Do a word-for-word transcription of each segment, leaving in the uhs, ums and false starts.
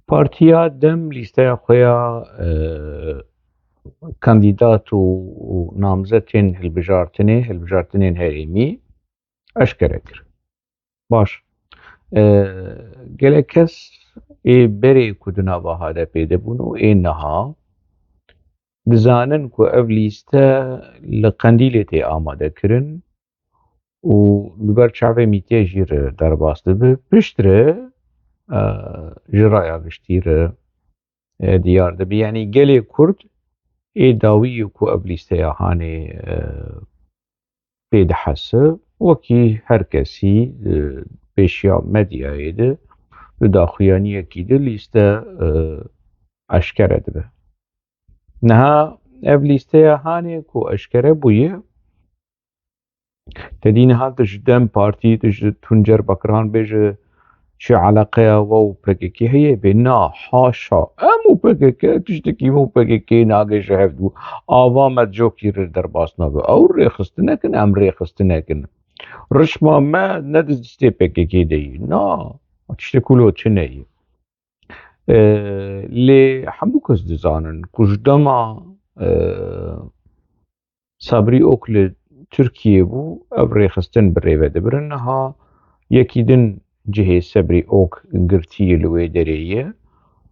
Partiya DEM lîsteya xwe ya, e, kandîdat û, û namzetên hilbijartinê, hilbijartinên herêmî eşkere kir. Baş. E, gelek kes ê berê ku di nava HDPê de bûn û ê niha dizanin ku ev lîste li Qendîlê tê amade kirin û li ber çavê mîtiyê jî re derbas dibe. Piştre, e, ji raya giştî re, e, diyar dibe. Yanî gelê Kurd ê dawiyê ku ev lîsteya hanê, e, pê dihese, wekî her kesî, e, pêşiya medyayê de, di daxuyaniyekî de lîste, e, eşkere dibe. Niha ev lîsteya hanê ku eşkere bûye, te dî niha tu ji DEM Partî, tu ji Tuncer Bakirhan bêje, çi eleqeya we û PKK heye? Bê na, haşa. Em û PKK tiştekî me û PKK nagê ji hev dû. Ava me cokî re derbas nabe. Ew rêxistinek in, em rêxistinek in. Rişma me ne di destê PKK de yî. Na, tiştek wilo tune ye. E, lê hemû kes dizanin ku ji dema, e, Sabrî Ok li Tirkiyê bû, ev rêxistin bi rê ve dibirin. Niha yekî din cihê Sabrî Ok girtiyê li wê derê ye.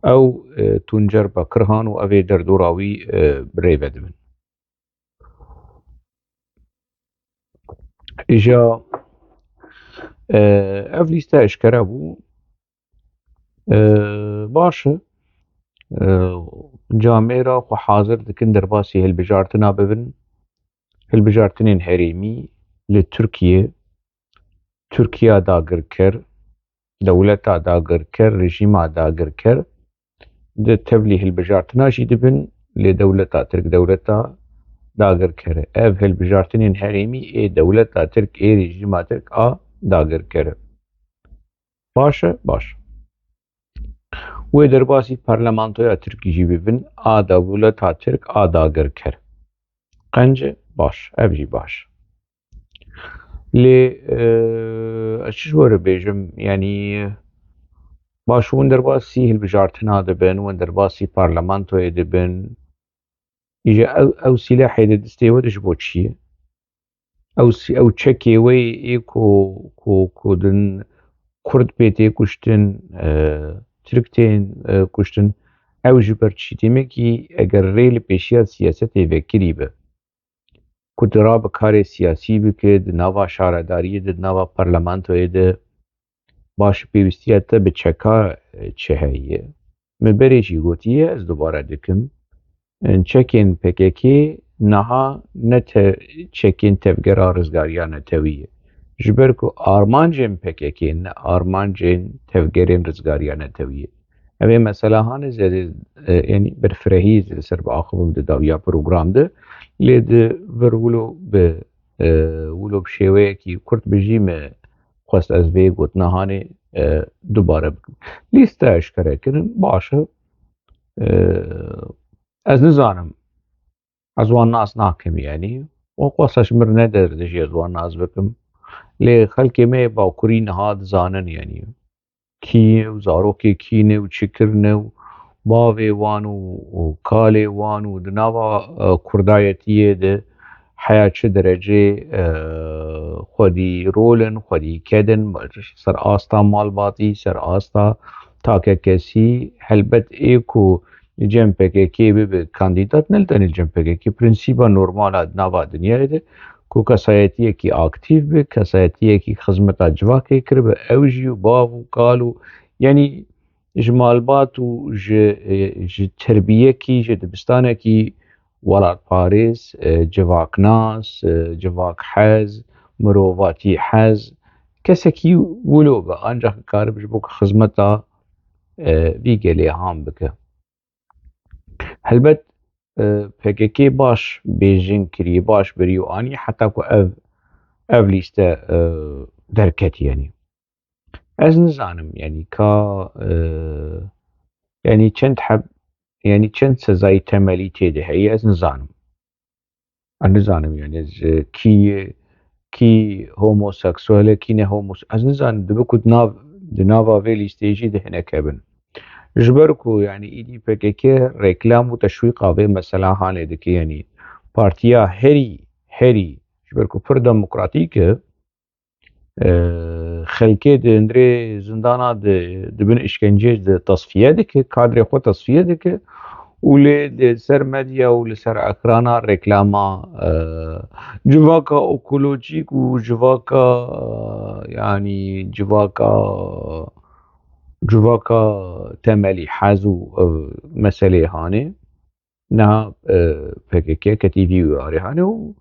Ew, e, Tuncer Bakirhan û ev ê derdora wî, e, bi rê ve dibin. Îja, e, ev lîste eşkere bû. E, baş e. E, camêra xwe hazir dikin derbasî hilbijartina bibin. Hilbijartinên herêmî li Tirkiye, Tirkiya dagirker, dewleta dagirker, rejîma dagirker di tevlî hilbijartina jî dibin, lê dewleta Tirk dewleta dagirker e. Ev hilbijartinên herêmî ê dewleta Tirk, ê rejîma Tirk a dagirker e. Baş e, baş. Wê derbasî parlamentoya Tirkî jî bibin, a dewleta Tirk a dagirker. Qenc e, baş. Ev jî baş. Lê, e, ez çi ji we re bêjim, yanî, baş, hûn derbasî hilbijartina dibin, hûn derbasî parlamentoyê dibin. Îje ew, ew sîlehê di destê we de ji bo çi ye? Ew sî-, ew çekê we yê ku, ku, ku din Kurd pê tê kuştin, e, Tirk tên, e, kuştin, ew ji ber çi? Demekî eger rê li pêşiya siyasetê vekirî be, ku tu rabe karê siyasî bike, di nava şaredariyê de, di nava parlamentoyê de, baş, pêwîstiya te bi çeka, e, çi heye? Min berê jî gotiye, ez dubare dikim, e, çekên PKK niha ne te-, çekên Tevgera Rizgariya Netewî ye. Ji ber ku armancên PKK ne armancên Tevgerên Rizgariya Netewî ye. Ev ê mesela hanê zêde, e, yanî berfirehî li ser biaxivim di dawiya program de. Lê di vir wilo bi, e, wilo bi şêweyekî kurt bijî me xwest ez vê gotina hanê, e, dubare bikim. Lîste eşkere kirin, baş e. E, ez nizanim. Ez wan nas nakim, yanî. Û xwest ji mir nederê jî ez wan nas bikim. Lê xelkê me yê Bakurî niha dizanin, yanî. Kî ye û zarokê kî ne û çi kirine û bavê wan û, û kalê wan û di nava, e, kurdayetiyê de heya çi derecê, e, xwedî rol in, xwedî ked in, ser asta malbatî, ser asta takekesî, helbet ê ku cem PKK bibe kandîdat, ne li tenê cem PKK, prensîba normal a di nava dinyayê de ku kesayetiyekî aktîf be, kesayetiyekî xizmeta civakê kiribe, ew jî û bav û kal û, yanî, ji malbat û ji, e, ji terbiyekî, ji dibistanekî welatparêz, e, civaknas, e, civakhez, mirovatî hez, kesekî wilo be, ancak karibe ji bo xizmeta, e, vî gelê ham bike. Helbet, e, PKK baş bêjin kiriye, baş beriyo anî heta ku ev, ev lîste, e, derketiye, yanî. Ez nizanim, yanî, ka, e, yanî, çend heb, yanî, çend sezayî temelî tê de heye, ez nizanim. Ez nizanim, yanî, ez, e, kî, kî homoseksuel e, kî ne homos-, ez nizanim, dibe ku di nav, di nava vê lîsteyê jî de hinek hebin. Ji ber ku, yanî, îdî P K K reklam û teşwîqa vê mesela hanê dike, yanî, partiya herî, herî, ji ber ku pir demokratîk e, e, xelkê di hundirê zindana di, di bin îşkencê de tasfiye dike, kadrê xwe tasfiye dike û lê di ser medya û li ser ekrana reklama, e, civaka ekolojîk û civaka, e, yanî civaka, civaka temelî hez û, e, meselê hanê. Niha, e, P K K ketî vî warê hanê û,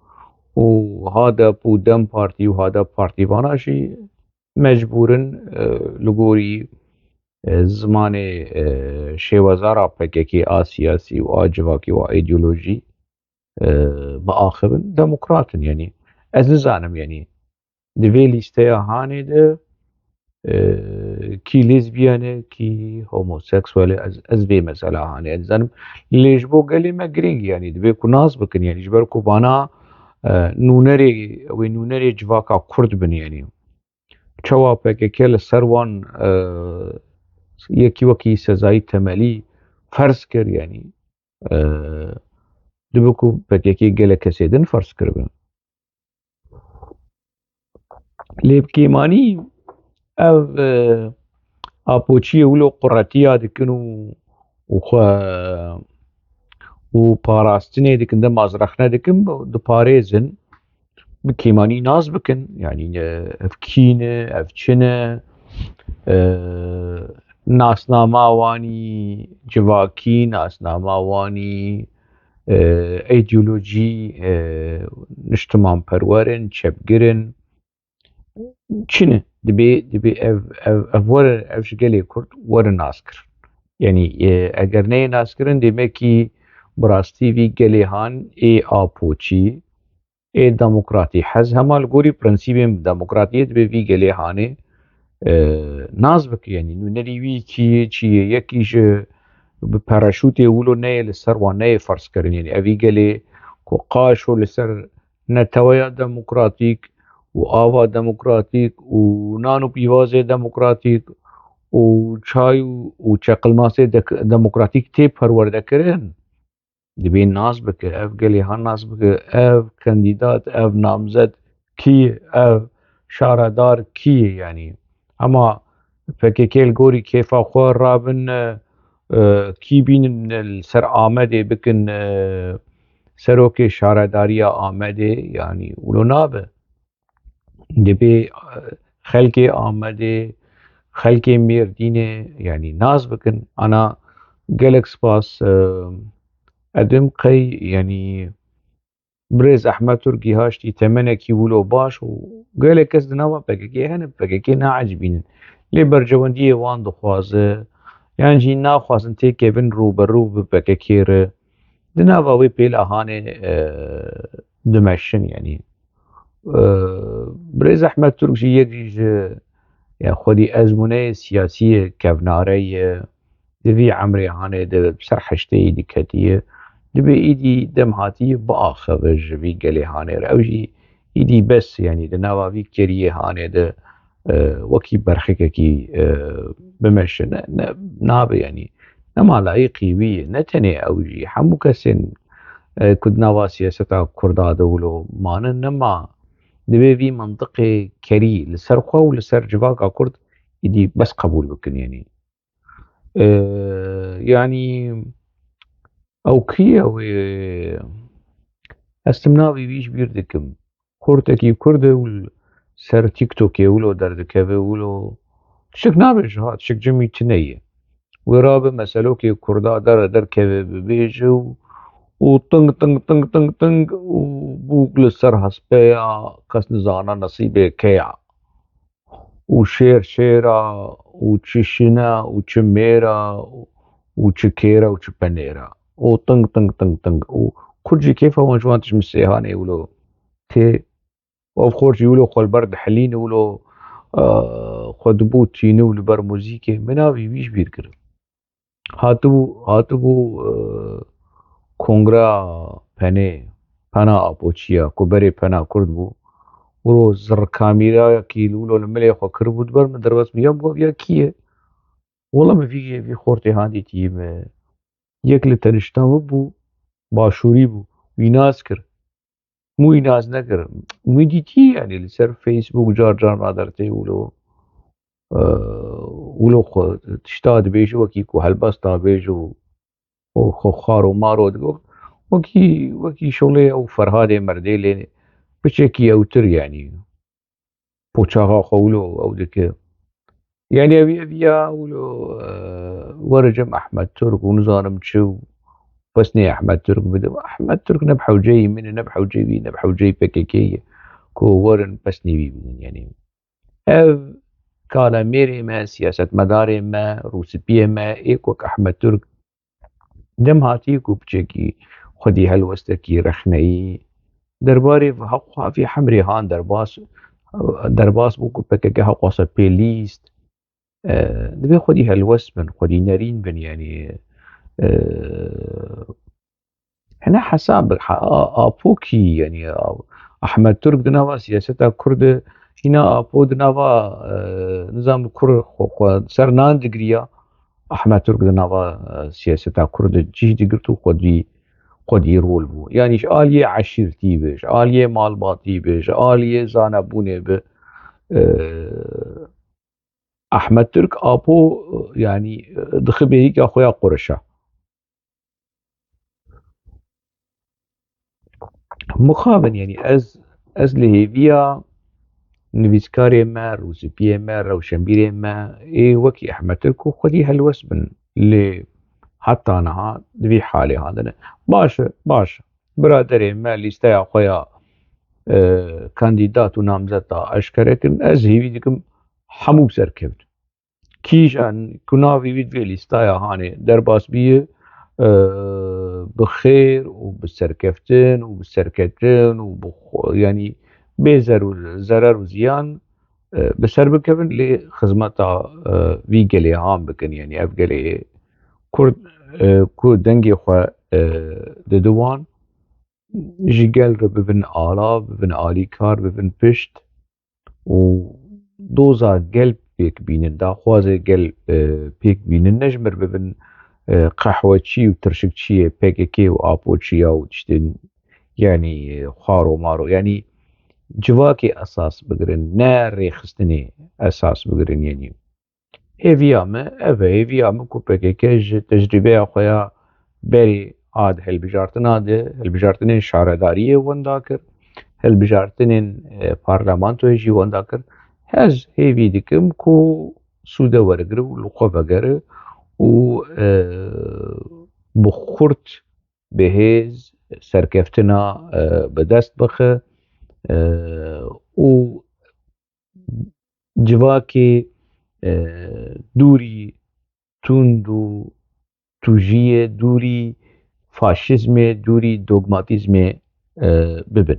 û HADEP û DEM Partî û HADEP Partî vana jî mecbûr in, e, li gorî, e, zimanê, e, şêwezara P K K a siyasî û a civakî û a îdeolojî, e, biaxivin. Demokrat in, yanî. Ez nizanim, yanî. Di vê lîsteya hanê de, e, kî lêzbiyen e, kî homoseksuel e, ez, ez vê mesela hanê ez dizanim. Lê ji bo gelê me girîng, yanî, divê ku nas bikin, yanî, ji ber ku vana, e, nûnerê, wê nûnerê civaka Kurd bin, yanî. Çawa P K K li ser wan, e, yekî wekî sezayî temelî ferz kir, yanî, e, dibe ku P K K gelek kesê din ferz kiribin. Lê bi kêmanî ev, e, apoçiyê wilo quretiya dikin û, û xwe û parastinê dikin, dema zirexne dikin, diparêzin, bi kêmanî nas bikin. Yanî, e, ev kî ne, ev çi ne, e, nasnama wanî civakî, nasnama wanî, e, îdeolojî, e, niştimanperwer in, çepgir in. Çi ne? Dibê, dibê ev, ev, ev were, ev ji gelê Kurd were naskirin. Yanî, e, eger neyê naskirin, demekî bi rastî vî gelê han ê apoçî, ê demokratî hez hema li gorî prensîbên demokratiyê dibê vî gelê hanê, e, nas bike. Yanî nûnerî wî kî ye, çi ye? Yekî ji bi paraşûtê wilo neyê li ser wan neyê ferz kirin. Yanî evî gelê ku qaşo li ser neteweya demokratîk û ava demokratîk û nan û pîvazê demokratîk û çay û, û çeqilmasê dek-, demokratîk tê perwerdekirin. Dibê nas bike, ev gelê ha nas bike, ev kandîdat, ev namzet kî ye, ev şaredar kî ye, yanî. Hema P K K li gorî kêfa xwe rabin, e, e, kî bînin, e, li ser Amedê bikin, e, serokê şaredariya Amedê, yanî wilo nabe. Dibê, e, xelkê Amedê, xelkê Mêrdînê, yanî nas bikin. Ana gelek spas, e, edim qey, yanî birêz Ehmed Turk gihaştî temenekî wilo baş û gelek kes di nava P K K hene, P K K neecibînin. Lê berjewendiyê wan dixwaze, yan jî naxwazin têkevin rûberû bi P K K re. Di nava wê pêla hanê, e, dimeşin, yanî. E, Birêz Ehmed Turk jî yek jî ji, ya xwedî ezmûneyê siyasî ye, kevnare ye, di vî emrê hanê de bi ser heştê êdî ketiye. Dibê êdî dem hatiye biaxive ji vî gelê hanê re. Ew jî êdî bes, yanî di nava vî keriyê hanê de, e, wekî berxikekî, e, bimeşe. Ne, ne, nabe, yanî. Nema layîqî wî ye. Ne tenê ew jî. Hemû kesên, e, ku di nava siyaseta Kurda de wilo mane, nema. Divê vî mintiqê kerî li ser xwe û li ser civaka Kurd êdî bes qebûl bikin, yanî. E, yanî ew kî ye wê? Ez tim navê wî ji bîr dikim. Xortekî Kurd e û li ser TikTokê wilo derdikeve wilo. Tiştek nabe ji ha, tiştek cimî tune ye. Wê rabe meselokê Kurda dere derkeve bibêje û, û ting, ting, ting, ting, ting û bûk li ser hespeya, kes nizane nesîbê kê ya. Û şêr şêr a, û çi şin e, û çi mêr e, û çi kêr e, û çi penêr e. Û ting, ting, ting, ting. Û Kurd jî kêfa wan ji wan tişt misêhanê wilo tê. Ev xort jî wilo xwe li ber dihilîne wilo, e, xwe dibûtîne û li ber muzîkê. Min navê wî ji bîr kir. Hatibû, hatibû, e, kongra penê, pena Apoçiya, ku berê pena Kurd bû. Wilo zirkamîrayekî li wilo li milê xwe kiribû, di ber min derbas bû. Ya bû, ya kî ye? Wela min vî, vî xortê han dîtî, min yek li tenişta min bû, başûrî bû, wî nas kir. Min wî nas nekir. Min dîtî, yanî li ser Facebook car car radertê wilo, e, wilo xwe tişta dibêje, wekî ku helbesta bêje û û xwe xwar û maro digot. Wekî, wekî şolê ew Ferhadê Merdê lê piçekî ewtir, yanî poçaxa xwe wilo ew dike. Yanî ev, ev ya wilo, e, were cem Ehmed Turk û nizanim çi û pesnê Ehmed Turk bide. Ehmed Turk ne bi hewceyî min e, ne bi hewceyî wî, ne bi hewceyî P K K ye ku werin pesnê wî bidin. Yanî ev kalemêrê me, siyasetmedarê me, rûspiyê me ê ku wek Ehmed Turk dem hatî ku piçekî xwedî helwestekî rexneyî derbarê heqxwazî Hemrê han derbas, derbas bû ku P K K heqxwasa pê lîst, e, dibê xwedî helwest bin, xwedî nerîn bin, yanî, e, hene hesab, ha-, a-, Apo kî, yanî, a-, Ahmet Turk di nava siyaseta Kurd de, hîna Apo di nava, e, nizam kur xwe, xwe ser nan digiriya, Ahmet Turk di nava, e, siyaseta Kurd de cih digirt û xwedî, xwedî rol bû. Yanî ji aliyê eşîrtî be, ji aliyê malbatî be, ji aliyê zanebûnê be, e, Ahmet Turk Apo, e, yanî, e, dixe bêrîka xwe ya qurişa. Mixabin, yanî ez, ez li hêviya nivîskarê me, rûspiyê me, rewşenbîrê me ê wekî Ehmed Tirk û xwedî helwest bin. Lê heta niha di vî halê handine. Baş e, baş e. Biraderê me lîsteya xwe ya, e, kandîdat û namzeta eşkere kirin. Ez hêvî dikim hemû bi ser kevin. Kîjan ku navê wî di vê lîstaya hanê derbas bîye, e, bi xêr û bi serkeftin û bi serketin û bi xwe, yanî bê zer û zerer û ziyan, e, bi ser bikevin, lê xizmeta, e, vî gelê han bikin. Yanî ev gelê Kurd, e, ku dengê xwe, e, didi wan, ji gel re bibin ala, bibin alîkar, bibin pişt û doza gel pêk bînin, daxwazê gel, e, pêk bînin, ne ji mir bibin, e, qehweçî û tirşikçiyê P K K û Apoçiya û tiştên, yanî, e, xwar û maro, yanî civakê esas bigirin, ne rêxistinê esas bigirin, yanî. Hêviya me ev e, hêviya me ku P K K ji tecrîbeya xwe ya berê a di hilbijartina de, hilbijartinên şaredariyê wenda kir, hilbijartinên, e, parlamentoyê jî wenda kir. Ez hêvî dikim ku sûde werigire û li xwe vegere û, e, bi xurt, bi hêz serkeftina, e, bi dest bixe, e, û civakê, e, dûrî tund û tûjiyê, dûrî faşîzmê, dûrî dogmatîzmê, e, bibin.